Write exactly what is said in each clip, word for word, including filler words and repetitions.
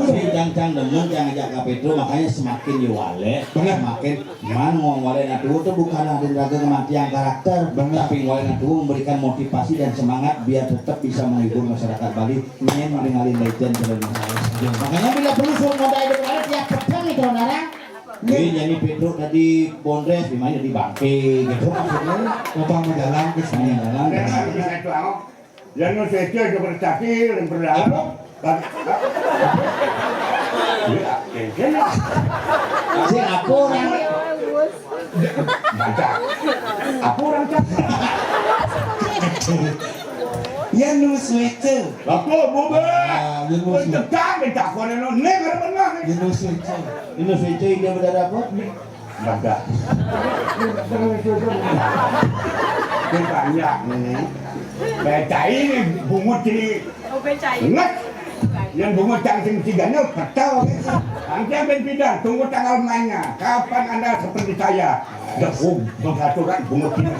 Sing cang, cang demen, cang ajak ka Pétruk, makanya semakin diwalé, bener, semakin man ngawalé anak tuh bukanlah ada raga kematian karakter, bener, tapi ngawalé anak tuh memberikan motivasi dan semangat biar tetap bisa menghibur masyarakat Bali. Nyén ngalih-ngalih legend. Makanya bila perlu suruh modal itu kemarin tiap petang itu, Nara. Jadi, jadi Pétruk tadi bondrés, di mana di bangké gitu maksudnya. Opang mau jalan ke sini. Jalan. Yén wis suéca aja bercakil, berlalu. Iya, kénkén. Sing apa orang? Baca. Apa orang cak? Yén wis suéca. Apa, Bu, Bé? Ah, yén wis suéca. Tekan, minta kono, ning, ada benar, ning. Yén wis suéca. Yén wis suéca, India berada apa? Badah. Ini banyak ini. Becai ini bungut ini. Oh, becai. Ingat. Yang bungut yang sing tiganya betul. Nanti ambil bidang, tunggu tanggal mainnya. Kapan Anda seperti saya? Dehum, pengaturan bungut ini.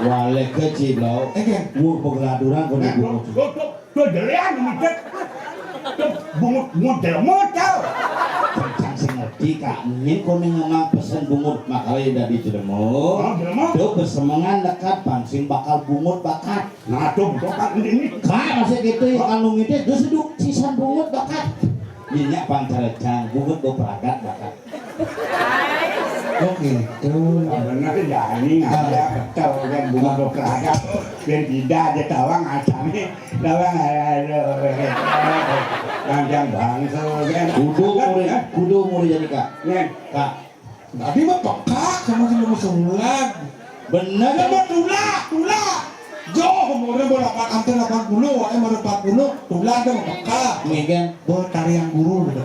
Walé kecil, Bro. Eh, kan? Mu pengaturan kok bungut. Tuh, tuh, tuh, tuh, jelean, bungut. Tuh, bungut, bungut, jelema, tau. Kencang sing ngerti, Kak. Nyén koné ngomong pesen bungut, makanya dadi jelema. Oh, jelema. Tuh, besemengan lekat, bang, sing bakal bungut bakat. Nah, tuh, bukan ini. Kak, masih gitu ya, kalau ngitis, terus itu sisan bungut bakat. Minyak pang cerejang, bungut go peragat bakat. Oh, gitu. Bener, ya, ini nggak ada betul, kan, bungut go peragat. Dan tidak aja tawang, asalnya tawang, aduh, panjang bangsa, kan. Kudu murid, kudu murid jadi, Kak. Kan? Kak, tadi mah peka sama si Mama Sulan. Bener. Dia mah tulak, tulak. Jauh umurnya mau delapan, hampir delapan puluh, eh, mau empat puluh, tulak dia mah peka. Iya kan? Bo tarian guru gitu.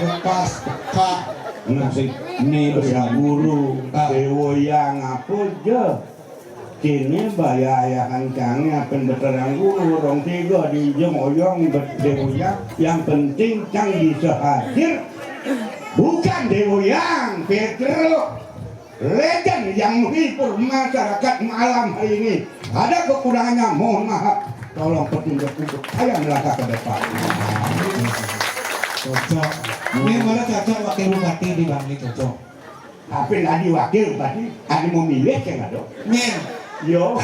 Lepas, peka. Nah, sing ini tarian guru. Ah. Dewa yang apa aja? Kini baya ayahan kami akan berterang guru, orang tiga di ujung oyong berdewa yang penting cang bisa hadir. Bukan Dewa yang Petruk, legend yang menghibur masyarakat malam hari ini. Ada kekurangannya, mohon maaf. Tolong petunjuk untuk saya melangkah ke depan. Cocok. Ini mana cocok wakil bupati di Bangli, cocok. Tapi tadi wakil tadi, ada mau milih saya nggak dong? Nyén. Yo.